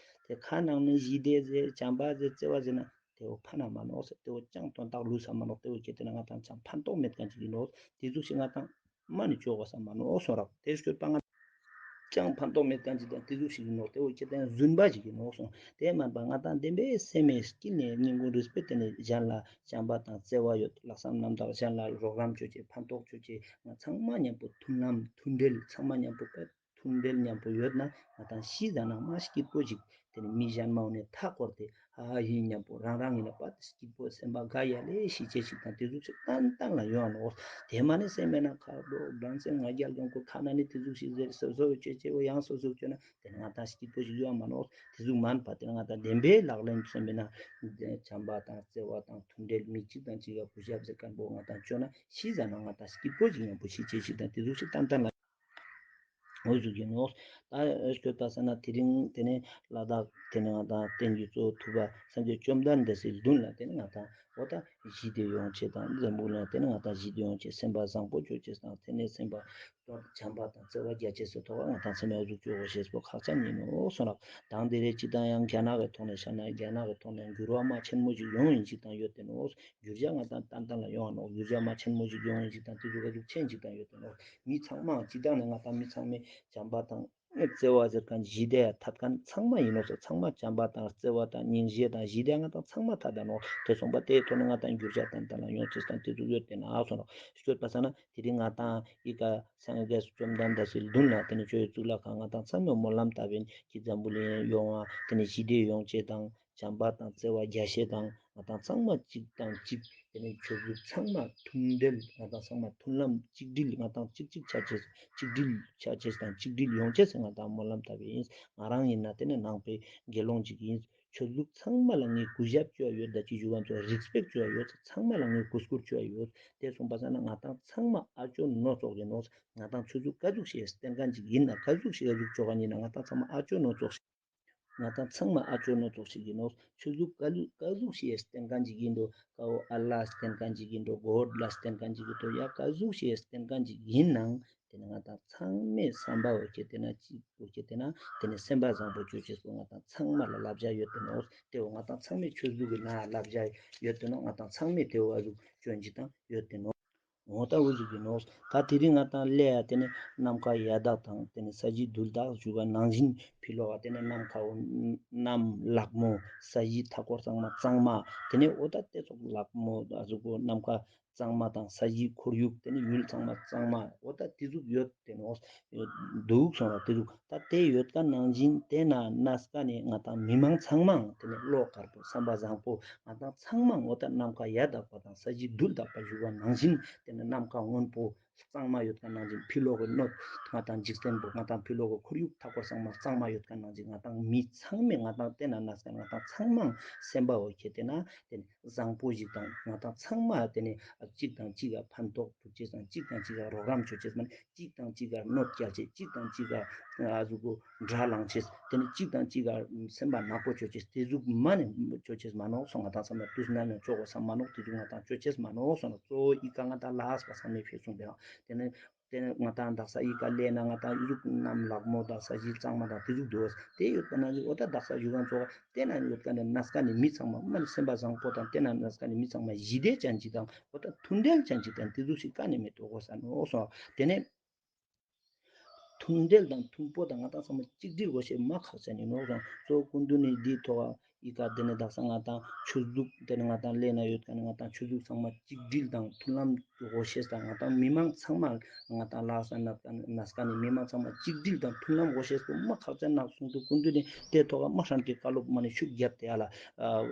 ཏེ་ཁ་ནང་ནེ་ཞི་བདེ་ཟེར་བྱམས་པ་ཟེར་བརྩེ་བ་ཟེར་ན་ཏེ་བོ་ཕན་ན་མ་ནོག་ཟེར། ཏེ་བོ་ཅང་དོན་དག་ལུས་ས་མ་ནོག། ཏེ་བོ་ཁྱེར་ཏེ་ན་ང་ཏང་ཅང་ཕན་ཐོགས་མེད་ཁན་ཅིག་ཨིན་ནོག། ཏེ་ཟུག་ཞིག་ང་ཏང་མ་ནེ་ཅོ་གོས་ས་མ་ནོག་སོང་ར། ཏེ་སྐྱོད་པ་ང་ཅང་ཕན་ཐོགས་མེད་ཁན་ཅིག་དང་ཏེ་ཟུག་ཞིག་ཨིན་ནོག། ཏེ་བོ་ཁྱེར་ཏེ་ན་རྫུན་པ་ཞིག་ཨིན་ནོག་སོང་། ཏེ་མན་པ་ང་ཏང་བདེན་པའི་སེམས་མེད་དཀྱིལ་ནེ་སྙིང་ཁུང་རུས་པའི་སྟེང་ནེ་གཞན་ལ་བྱམས་པ་དང་བརྩེ་བ་ཡོད། ལྷག་བསམ་རྣམ་དག་གཞན་ལ་རོགས་རམ་ཅོ་ཅེས་ཕན་ཐོགས་ཅོ་ཅེས་ང་ཚང་མ་མཉམ་པོ་མཐུན་ལམ་མཐུན་འབྲེལ་ཚང་མ་མཉམ་པོ་ཀ་མཐུན་འབྲེལ་མཉམ་པོ་ཡོད་ན་ང་ཏང་ཤི་ཟ་ན་མ་སྐྱིད་པོ་ཞིག་ཏེ་ནི་མི་གཞན་མ་འོ་ནེ་མཐའ་བསྐོར་ཏེ་ཧ་ཧ་ཧི་མཉམ་པོ་རང་རང་ཨིན་ན་པ་ཏེ་སྐྱིད་པོ་སེམས་པ་དགའ་ཡ་ལེ་ཤི་ཅེས་ཤིག་དང་ཏེ་ཟུག་ཞིག་ཏན་ཏན་ལ་ཡོང་ང་ནོག། ཏེ་མ་ནེ་སེམས་མེད་ན་ཁ་དོག་འགྲན་སེམས་ང་རྒྱལ་ཡོང་གོས། ཁ་ནང་ནེ་ཏེ་ཟུག་ཞིག་ཟེར་སོ་སོ་ཅོ་ཅེས་བོ་ཡང་སོ་སོ་ཅོ་ན་ཏེ་ནི་ང་ཏང་སྐྱིད་པོ་ཞིག་ཡོང་ང་མ་ནོག། ཏེ་ཟུག་མན་པ་ཏེ་ནི་ང་ཏང་བདེན་པའི་ལག་ལེན་སེམས་མེད་ན་བྱམས་པ་དང་བརྩེ་བ་དང་མཐུན་འབྲེལ་མི་གཅིག་དང་གཅིག་ག་གུས་ཞབས་ཟེར་ཁན་པོ་ང་ཏང་ཅོ་ན་ཤི་ཟ་ན་ང་ཏང་སྐྱིད་པོ་ཞིག་མཉམ་པོ་ཤི་ཅེས་ཤིག་དང་ཏེ་ཟུག་ཞིག་ཏན་ཏན་ལ་འོ་ཟུག་ཨིན་ནོག། ད་སྐྱོད་པ་ཟེར་ན་དེ་རིང་ཏེ་ནི་ལ་དྭགས་ཏེ་ནི་ང་ཏང་བསྟན་རྒྱུན་གཙོ་བོ་ཐུབ་པ་སངས་རྒྱས་བཅོམ་ལྡན་འདས་སི་མདུན་ལ་ཏེ་ནི་ང་ཏང་ འོ་ད་ཞི་བདེ་ཡོང་ཅེས་དང་འཛམ་བུ་གླིང་དེ་ནི་ང་ཏང་ཞི་བདེ་ཡོང་ཅེས་སེམས་པ་བཟང་པོ་ཅོ་ཅེས་དང་དེ་ནས་སེམས་པ་བྱམས་པ་དང་བརྩེ་བ་རྒྱ་ཆེ་སེ་ཐོག་ང་ཏང་ཚང་མས་འོ་ཟུག་ཅོ་དགོས་ཤེས་པོ་ཁག་ཅན་ཡིན་ནོག་སོང་རག། དང་དེ་རེ་ཅི་དང་ཡང་རྒྱ་ནག་གི་ཐོག་ནས་ཤ་ན་རྒྱ་ནག་གི་ཐོག་ནས་འགྱུར་བ་མ་ཆེན་མོ་ཞིག་ཡོང་ཡིན་ཅིག་དང་ཡོད་དེ་ནོག། འགྱུར་བ་ང་ཏང་ཏན་ཏན་ལ་ཡོང་ནོག། འགྱུར་བ་མ་ཆེན་མོ་ཞིག་ཡོང་ཡིན་ཅིག་དང་དེ་ཟུག་ག་ཟུག་ཆེན་ཅིག་དང་ཡོད་དེ་ནོག། མི་ཚང་མ་སྤྱི་བཏང་ནས་ང་ཏང་མི་ཚང་མས་བྱམས་པ་དང་བརྩེ་བ་ཟེར་མཁན་ཞི་བདེ་ཐད་མཁན་ཚང་མ་ཡིན་ནོག་སོ། ཚང་མ་བྱམས་པ་དང་བརྩེ་བ་དང་སྙིང་རྗེ་དང་ཞི་བདེ་ང་ཏང་ཚང་མ་ཐད་ད་ནོག། དེ་སོང་པ་དེའི་ཐོག་ནས་ང་ཏང་འགྱུར་བ་ཏན་ཏན་ལ་ཡོང་ཅེས་དང་དེ་ཟུག་ཡོད་དེ་ན་སོང་ནོག། ཤོད་པ་ས་ན་དེ་རིང་ང་ཏང་ཨི་ཀ་སངས་རྒྱས་བཅོམ་ལྡན་འདས་སི་མདུན་ལ་དེ་ནས་ཆོས་གཙུག་ལག་ཁང་ང་ཏང་ཚང་མས་སྨོན་ལམ་བཏབ་ཡིན་གྱི་འཛམ་བུ་གླིང་ཡོང་བ་དེ་ནས་ཞི་བདེ་ཡོང་ཅེས་དང་བྱམས་པ་དང་བརྩེ་བ་རྒྱ་ཆེ་དང་ང་ཏང་ཚང་མ་གཅིག་དང་གཅིག་དེ་ནས་ཆོས་ལུགས་ཚང་མ་མཐུན་འབྲེལ་ང་ཏང་ཚང་མ་མཐུན་ལམ་གཅིག་སྒྲིལ་ང་ཏང་གཅིག་གཅིག་ཆ་ཅེས་གཅིག་སྒྲིལ་ཆ་ཅེས་དང་གཅིག་སྒྲིལ་ཡོང་ཅེས་ང་ཏང་སྨོན་ལམ་བཏབ་ཡིན། ང་རང་ཡིན་ན་དེ་ནས་ནང་པའི་དགེ་སློང་ཅིག་ཡིན། ཆོས་ལུགས་ཚང་མ་ལ་ངས་གུས་ཞབས་བཅོ་ཡ་ཡོད་ད་ཅི་ཞུ་ག་ཚོ་རིགས་པེག་བཅོ་ཡ་ཡོད། ཚང་མ་ལ་ངས་གུས་བཀུར་བཅོ་ཡ་ཡོད། དེ་སོང་པ་ས་ན་ང་ཏང་ཚང་མ་ཨ་ཅོ་ནོ་ཙོགས་ཡིན་ནོག། ང་ཏང་ཆོས་ལུགས་ག་ཟུག་ཞིག་བསྟེན་མཁན་ཅིག་ཡིན་ན་ག་ཟུག་ཞིག་ག་ཟུག་ཅོ་ག་ཡིན་ན་ང་ཏང་ཚང་མ་ཨ་ཅོ་ནོ་ཙོགས་ཤིག། ང་ཏང་ཚང་མ་ཨ་ཅོ་ནོ་ཙོགས་ཤིག་ཡིན་ནོག། ཆོས་ལུགས་ག་ལུགས་ག་ཟུག་ཞིག་བསྟེན་མཁན་ཅིག་ཡིན་འགྲོ། ཀ་བོ་ཨ་ལ་བསྟེན་མཁན་ཅིག་ཡིན་འགྲོ། གོཌ་ལ་བསྟེན་མཁན་ཅིག་ཡིན་འགྲོ། ཡ་ག་ཟུག་ཞིག་བསྟེན་མཁན་ཅིག་ཡིན་ནའང་དེ་ནི་ང་ཏང་ཚང་མའི་བསམ་པ་འོ་ཁེ་དེ་ན་གཅིག་འོ་ཁེ་དེ་ན་དེ་ནི་སེམས་པ་བཟང་པོ་ཅོ་ཅེས་པོ་ང་ཏང་ཚང་མ་ལ་བསླབ་བྱ་ཡོད་དེ་ནོག། དེ་བོ་ང་ཏང་ཚང་མའི་ཆོས་ལུགས་ཀྱི་ནང་བསླབ་བྱ་ཡོད་དེ་ནོག། ང་ཏང་ཚང་མའི་དེ་བོ་ཨ་ཟུག་ཅོ་ཅེས་དང་ཡོད་དེ་ནོག། འོ་ད་འོ་ཟུག་གི་ནོག། ད་དེ་རིང་ང་ཏང་ལས་ཡ་དེ་ནི་ནམ་མཁའ་ཡ་དག་དང་དེ་ནི་ས་གཞི་རྡུལ་དག་ཞུ་བ་ནང་བཞིན་ཕི་ལོག་ག་དེ་ནི་ནམ་མཁའ་འོ་གནམ་ལྷག་མོ་ས་གཞི་མཐའ་སྐོར་ཚང་མ་གཙང་མ་དེ་ནི་འོ་ད་དེ་ཙོགས་ལྷག་མོ་ཨ་ཟུག་གོ་ནམ་མཁའ་གཙང་མ་དང་ས་གཞིའི་ཁོར་ཡུག་དེ་ནི་ཡུལ་ཚང་མ་གཙང་མ་འོ་ད་དེ་ཟུག་ཡོད་དེ་ནོག་འདུག་སོང་ར། དེ་ཟུག་ད་དེ་ཡོད་ཀ་ནང་བཞིན་དེ་ན་གནས་ཀ་ནས་ང་ཏང་མི་མང་ཚང་མ་དེ་ནི་བློ་དཀར་པོ་བསམ་པ་བཟང་པོ་ང་ཏང་ཚང་མ་འོ་ད་ནམ་མཁའ་ཡ་དག་པ་དང་ས་གཞི་རྡུལ་དག་པ་ཞུ་བ་ནང་བཞིན་དེ་ནི་ནམ་མཁའ་སྔོན་པོ་གཙང་མ་ཡོད་ཀ་ནང་བཞིན་ཕི་ལོག་གི་སྣོད་ང་ཏང་འཇིག་རྟེན་པོ་ང་ཏང་ཕི་ལོག་གི་ཁོར་ཡུག་མཐའ་སྐོར་ཚང་མ་གཙང་མ་ཡོད་ཀ་ནང་བཞིན་ང་ཏང་མི་ཚང་མས་ང་ཏང་དེ་ན་གནས་ཀ་ང་ཏང་ཚང་མ་སེམས་པ་འོ་ཁེ་དེ་ན་དེ་ནི་བཟང་པོ་ཞིག་དང་ང་ཏང་ཚང་མ་དེ་ནི་གཅིག་དང་གཅིག་ག་ཕན་ཐོགས་ཐུབ་ཅེས་དང་གཅིག་དང་གཅིག་ག་རོགས་རམ་ཅོ་ཅེས་མ་ནི་གཅིག་དང་གཅིག་ག་གནོད་སྐྱལ་ཅེས་གཅིག་དང་གཅིག་ག་ཨ་ཟུག་གོ་དགྲ་ལངས་ཅེས་དེ་ནི་གཅིག་དང་གཅིག་ག་སེམས་པ་ནག་པོ་ཅོ་ཅེས་དེ་ཟུག་མ་ནི་ཅོ་ཅེས་མ་ནོག་སོང་། ང་ཏང་ཚང་མ་དུས་ནམ་ཡང་ཅོ་གོས་ས་མ་ནོག། དེ་ཟུག་ང་ཏང་ཅོ་ཅེས་མ་ནོག་སོང་། གཙོ་བོ་ཨི་ཀ་ང་ཏང་ལ་ཧས་པ་ཚང་མས་ཕེ་སོང་དེ་ཡང་དེ་ནི་དེ་ནི་ང་ཏང་དག་ས་ཨི་ཀ་ལས་ན་ང་ཏང་ཨི་ཟུག་གནམ་ལྷག་མོ་དང་ས་གཞི་གཙང་མ་དང་དེ་ཟུག་འདུག་དེ་ཡོད་པ་ན་འོ་ད་དག་ས་ཞུ་ག་ཚོགས་དེ་ན་ཡོད་ཀ་ནས་གནས་ཀ་ནས་མི་ཚང་མ་མ་ནི་སེམས་པ་བཟང་པོ་དང་དེ་ན་གནས་ཀ་ནས་མི་ཚང་མ་ཞི་བདེ་ཅན་ཅིག་དང་འོ་ད་མཐུན་འབྲེལ་ཅན་ཅིག་དང་དེ་ཟུག་ཞིག་ཀ་ནས་མེད་དོ་གོ་ས་ནོག་སོང་། དེ་ནས་མཐུན་འབྲེལ་དང་མཐུན་པོ་དང་ང་ཏང་ཚང་མ་གཅིག་སྒྲིལ་དགོས་ཤེས་མ་ཁག་ཅན་ཡིན་ནོག་སོང་། གཙོ་བོ་སྐུ་མདུན་ནི་འདིའི་ཐོག་ཨི་ཀ་དེ་ནས་དག་ས་ང་ཏང་ཆོས་ལུགས་དེ་ནས་ང་ཏང་ལས་ན་ཡོད་ཀ་ནས་ང་ཏང་ཆོས་ལུགས་ཚང་མ་གཅིག་སྒྲིལ་དང་མཐུན་ལམ་དགོས་ཤེས་དང་ང་ཏང་མི་མང་ཚང་མ་ང་ཏང་ལ་ས་ན་གནས་ཀ་ནས་མི་མང་ཚང་མ་གཅིག་སྒྲིལ་དང་མཐུན་ལམ་དགོས་ཤེས་པོ་མ་ཁག་ཅན་ནོག་གསུངས་དུས་སྐུ་མདུན་ནི་དེ་ཐོག་མ་ཧྲན་གྱི་བཀའ་སློབ་མ་ནི་ཤུགས་རྒྱབ་སྟེ་ཨ་ལ་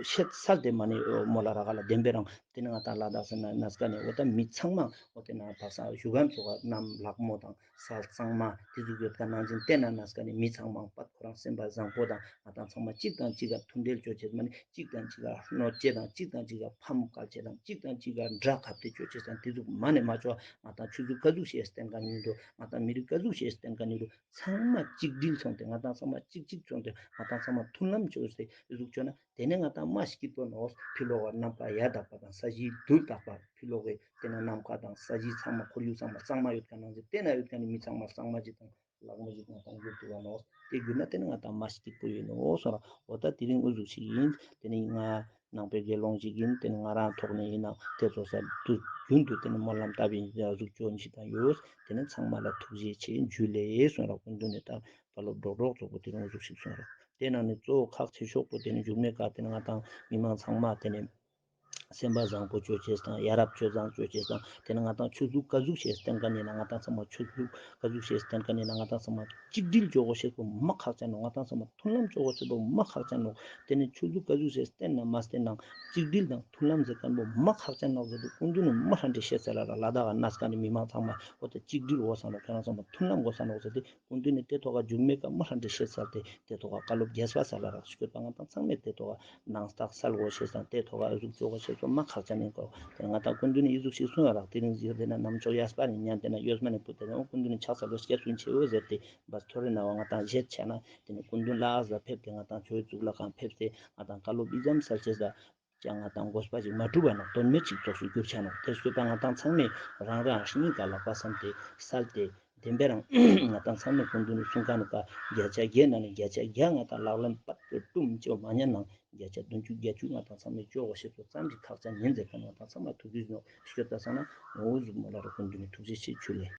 བཤད་ཚར་ཏེ་མ་ནི་མོལ་ལ་རག་ལ་བདེན་པའི་རང་དེ་ནི་ང་ཏང་ལ་དྭགས་ས་ན་གནས་ཀ་ནས་འོ་ད་མི་ཚང་མ་འོ་དེ་ན་དག་ས་ཞུ་ག་ཚོགས་གནམ་ལྷག་མོ་དང་ས་གཙང་མ་དེ་ཟུག་ཡོད་ཀ་ནང་བཞིན་དེ་ན་གནས་ཀ་ནས་མི་ཚང་མ་པད་ཁོ་རང་སེམས་པ་བཟང་པོ་དང་ང་ཏང་ཚང་མ་གཅིག་དང་གཅིག་ག་མཐུན་འབྲེལ་ཅོ་ཅེས་མ་ནི་གཅིག་དང་གཅིག་ག་གནོད་ཅེས་དང་གཅིག་དང་གཅིག་ག་ཕམ་བཀལ་ཅེས་དང་གཅིག་དང་གཅིག་ག་དགྲ་ཁབ་སྟེ་ཅོ་ཅེས་དང་དེ་ཟུག་མ་ནི་མ་ཅོ། ང་ཏང་ཆོས་ལུགས་ག་ཟུག་ཞིག་བསྟེན་མཁན་ཡིན་འགྲོ། ང་ཏང་མི་རིགས་ག་ཟུག་ཞིག་བསྟེན་མཁན་ཡིན་འགྲོ། ཚང་མ་གཅིག་སྒྲིལ་སོང་སྟེ་ང་ཏང་ཚང་མ་གཅིག་གཅིག་སོང་སྟེ་ང་ཏང་ཚང་མ་མཐུན་ལམ་ཅོས་ཏེ་ཟུག་ཅོ་ན་དེ་ནས་ང་ཏང་མ་སྐྱིད་པོ་ནོག། ཕི་ལོག་ག་ནམ་མཁའ་ཡ་དག་པ་དང་ས་གཞི་རྡུལ་དག་པ་ཕི་ལོག་གི་དེ་ནས་ནམ་མཁའ་དང་ས་གཞི་ཚང་མ་ཁོར་ཡུག་ཚང་མ་གཙང་མ་ཡོད་མཁན་ནང་བཞིན་དེ་ན་ཡོད་མཁན་ནི་མི་ཚང་མ་གཙང་མ་ཅིག་དང་ལག་མོ་ཞིག་ང་ཏང་གྱུར་ཐུབ་པ་ནོག། དེ་གྱུར་ན་དེ་ནི་ང་ཏང་མ་སྐྱིད་པོ་ཡིན་ནོག་སོང་ར། འོ་ད་དེ་རིང་འུ་ཟུག་ཞིག་ཡིན། དེ་ནི་ང་ནང་པའི་དགེ་སློང་ཞིག་ཡིན། དེ་ནི་ང་རང་ཐོག་ནས་ཡིན་ན་དེ་ཚོ་ས་དུས་རྒྱུན་དུ་དེ་ནི་སྨོན་ལམ་བཏབ་ཡིན་ཟུག་ཅོ་ནི་ཞིག་དང་ཡོད། དེ་ནི་ཚང་མ་ལ་ཐུགས་རྗེ་ཆེ་འཇུ་ལེ་སོང་ར། སྐུ་མདུན་ནས་ད་བཀའ་སློབ་སྒྲོག་སྒྲོག་ཚོགས་པོ་དེ་རིང་འུ་ཟུག་ཞིག་སོང་ར། དེ་ནང་ནས་གཙོ་བོ་ཁག་ཆེ་ཤོས་པོ་དེ་ནི་མཇུག་མའི་ཀ་དེ་ནི་ང་ཏང་མི་མང་ཚང་མ་དེ་ནི་སེམས་པ་བཟང་པོ་ཅོ་ཅེས་དང་ཡ་རབས་སྤྱོད་བཟང་ཅོ་ཅེས་དང་དེ་ནི་ང་ཏང་ཆོས་ལུགས་ག་ཟུག་ཞིག་བསྟེན་མཁན་ཡིན་ན་ང་ཏང་ཚང་མ་ཆོས་ལུགས་ག་ཟུག་ཞིག་བསྟེན་མཁན་ཡིན་ན་ང་ཏང་ཚང་མ་གཅིག་སྒྲིལ་ཅོ་དགོས་ཤེས་པོ་མ་ཁག་ཅན་ནོག། ང་ཏང་ཚང་མ་མཐུན་ལམ་ཅོ་དགོས་ཤེས་པོ་མ་ཁག་ཅན་ནོག། དེ་ནི་ཆོས་ལུགས་ག་ཟུག་ཞིག་བསྟེན་ན་མ་བསྟེན་ནའང་གཅིག་སྒྲིལ་དང་མཐུན་ལམ་ཟེར་མཁན་པོ་མ་ཁག་ཅན་ནོག་ཟེར་ཏེ་སྐུ་མདུན་ནི་མ་ཧྲན་ཏེ་བཤད་ཚར་ལ་ར། ལ་དྭགས་གནས་མཁན་ནི་མི་མང་ཚང་མ་འོ་དེ་གཅིག་སྒྲིལ་དགོས་ས་ནོག། ཁྱོད་རང་ཚང་མ་མཐུན་ལམ་དགོས་ས་ནོག་ཟེར་ཏེ། སྐུ་མདུན་ནི་དེ་ཐོག་ག་མཇུག་མའི་ཀ་མ་ཧྲན་ཏེ་བཤད་ཚར་ཏེ་དེ་ཐོག་ག་བཀའ་སློབ་རྒྱས་པ་སལ་ལ་རག་ཞུ་གི་ཡོད་པ་ང་ཏང་ཚང་མས་དེ་ཐོག་ག་ནང་རྟགས་སལ་དགོས་ཤེས་དང་དེ་ཐོག་ག་འུ་ཟུག་ཅོ་དགོས་ཤེས་པོ་མ་ཁག་ཅན་ཡིན་གོ། དེ་ང་ཏང་སྐུ་མདུན་ནི་འི་ཟུག་ཞིག་གསུངས་ཡ་རག། དེ་རིང་ཟེར་དེ་ན་ནམ་ཅོག་ཡས་པ་ནི་ཉན་དེ་ན་ཡོད་མ་ནི་བུ་དེ་ན་སྐུ་མདུན་ནི་ཕྱག་འཚལ་ལོ་སྐྱབས་སུ་མཆིའོ་ཟེར་ཏེ་བས་ཐོ་རེ་ན་བ་ང་ཏང་བཞེས་ཆ་ན་དེ་ནི་སྐུ་མདུན་ལ་ཨ་ཟ་ཕེབས་ཏེ་ང་ཏང་ཆོས་གཙུག་ལག་ཁང་ཕེབས་ཏེ་ང་ཏང་བཀའ་སློབ་འི་ཙམ་སལ་ཅེས་ད། ཅང་ང་ཏང་དགོས་པ་ཅིག་མ་གྲུབ་པ་ནོག། དོན་མེད་ཅིག་ཙོགས་སུ་གྱུར་ཆ་ནོག། དེ་སོང་པ་ང་ཏང་ཚང་མས་རང་རང་སྙིང་ག་ལག་པ་བསམ་སྟེ་སལ་ཏེ་བདེན་པ་རང་ང་ཏང་ཚང་མས་སྐུ་མདུན་ནི་གསུང་ཁན་ཀ་བརྒྱ་ཆ་བརྒྱ་ནང་ནས་བརྒྱ་ཆ་བརྒྱ་ང་ཏང་ལག་ལེན་པད་ཀྱི་ཀྲུམ་ཅོ་མ་ཉན་ནང་བརྒྱ་ཆ་བདུན་ཅུ་བརྒྱད་ཅུ་ང་ཏང་ཚང་མས་ཅོ་གོ་ཤེས་པོ་ཙམ་ཞིག་ཁག་ཅན་ཉན་ཟེར་ཁན་ང་ཏང་ཚང་མ་ཐུགས་རྗེ་ཆེ་ནོག། ཤོད་ད་སང་ན་འོ་ཟུག་མོ་ལ་རོགས་སྐུ་མདུན་ནི་ཐུགས་རྗེ་ཆེ། ཇུ་ལེ།